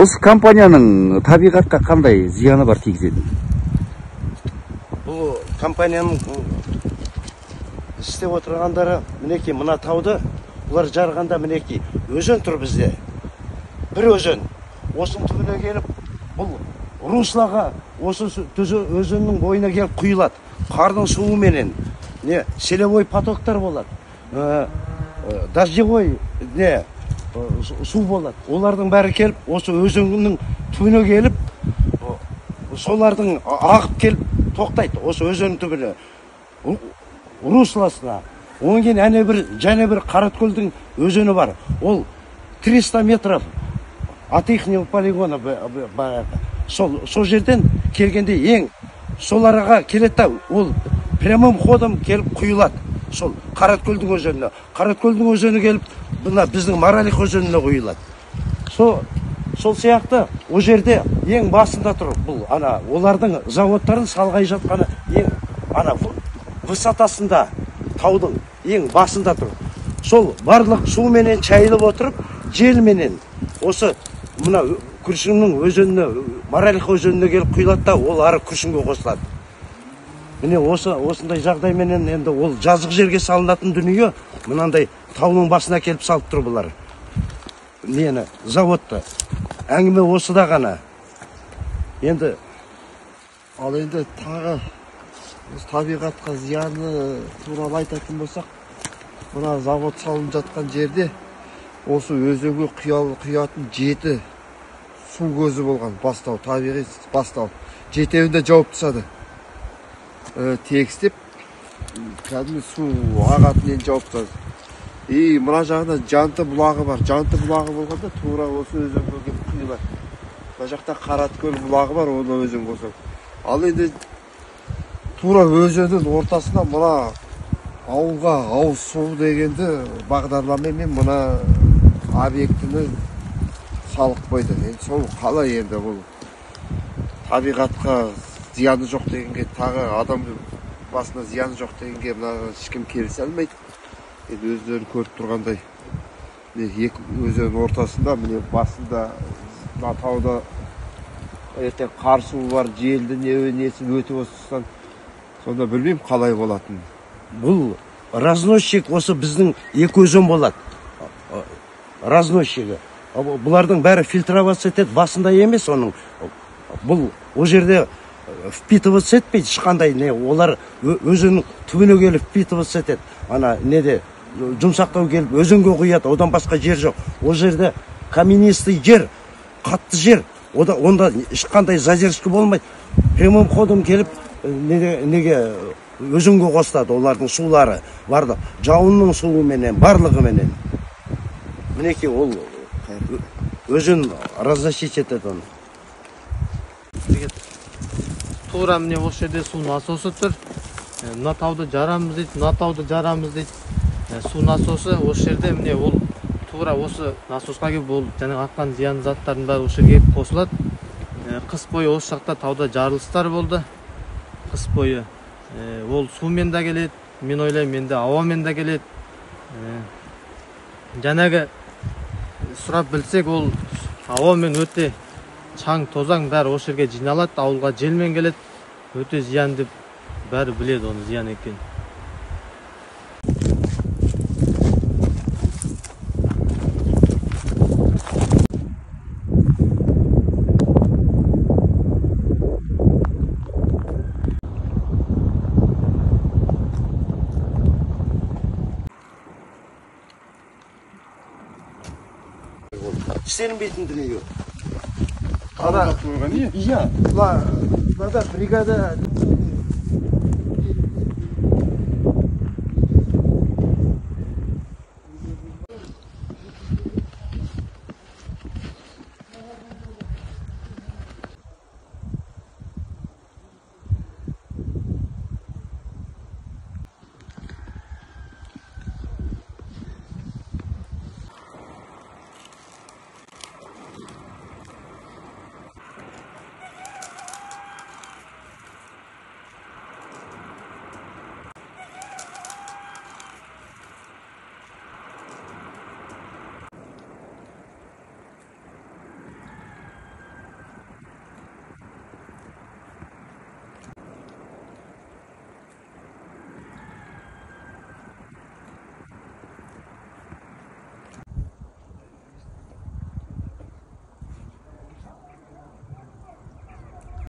Осы компанияның табиғатқа қандай зияны бар тигізеді? Бұл компанияның істеп отырғандары, мінекей мына тауды бұлар жарғанда, мінекей өзен тұр бізде. Бір өзен. Осының түбіне келіп, бұл руслаға, осы өзеннің бойына келіп құйылады. Қардың суыменен, не селевой потоктар болады, дождевой не су болады. Олардың бәрі келіп, осы өзеннің түбіне келіп, солардың ағып келіп тоқтайды осы өзеннің түбіне, русласына. Одан кейін әне бір және бір Қараткөлдің өзені бар. Ол 300 метров от ихнего полигона баяғы. Сол жерден келгенде ең сол араға келеді да, ол прямым ходом келіп құйылады. Сол Қараткөлдің өзеніне. Қараткөлдің өзені келіп мына біздің Маралих өзеніне құйылады. Сол сияқты ол жерде ең басында тұр бұл ана олардың заводтарын салғай жатқаны ең ана высотасында, таудың ең басында тұр. Сол барлық суменен шайылып отырып, желменен осы мына Күршімнің өзеніне, Маралих өзеніне келіп құйылады да, ол ары Күршімге қосылады. Міне осындай жағдайменен енді ол жазық жерге салынатын дүние мынандай таудың басына келіп салып тұр бұлар. Нені, заводты. Әңгіме осыда ғана. Енді ал енді тағы табиғатқа зияны туралы айтатын болсақ, мына завод салынып жатқан жерде осы өзенге құятын 7 су көзі болған, бастау, табиғи бастау. 7-еуін де жауып тастады. Тегістеп, кәдімгі су ағатын енді жауып тастады. И мына жағында Жанты бұлағы бар. Жанты бұлағы болғанда тура осы өзенге келіп құйылады. Мына жақта Қараткөл бұлағы бар, оны өзенге қосады. Ал енді тура өзеннің ортасына мына ауылға ауыз су дегенді бағдарламамен мына объектіні салып қойды. Енді сол қалай енді бұл табиғатқа зияны жоқ дегенге, тағы адам басына зияны жоқ дегенге мына ешкім келісе алмайды. Енді өздері көріп тұрғандай, міне екі өзеннің ортасында, міне басында мына тауда ертең қар суы бар, желді несі өтіп осыдан, сонда білмеймін қалай болатынын. Бұл разносчик осы біздің екі өзен болады. Разносчигі. Бұлардың бәрі фильтроваться етеді, басында емес оның. Бұл ол жерде впитываться етпейді ешқандай не, олар өзеннің түбіне келіп впитываться етеді. Ана неде жұмсақтау келіп өзенге құяды, одан басқа жер жоқ. Ол жерде каменистый жер, қатты жер, онда ешқандай задержка болмайды. Прямым ходом келіп неге өзенге қосылады олардың сулары, барлық жауынның суыменен, барлығыменен. Мінекей ол өзен разносить етеді оны. Тура міне осы жерде су насосы тұр. Мына тауды жарамыз дейді, мына тауды жарамыз дейді. Су насосы осы жерде, міне ол тура осы насосқа келіп, ол жаңағы атқан зиянды заттардың бәрі осы жерге келіп қосылады. Қыс бойы осы жақта тауда жарылыстар болды. Қыс бойы ол сумен де келеді, мен ойлаймын енді ауамен де келеді. Жаңағы сұрап білсек, ол ауамен өте шаң, тозаң бәрі осы жерге жиналады, ауылға желмен келеді, өте зиян деп бәрі біледі оны зиян екенін. Істелінбейтін дүние. Ана, иә, мынада бригада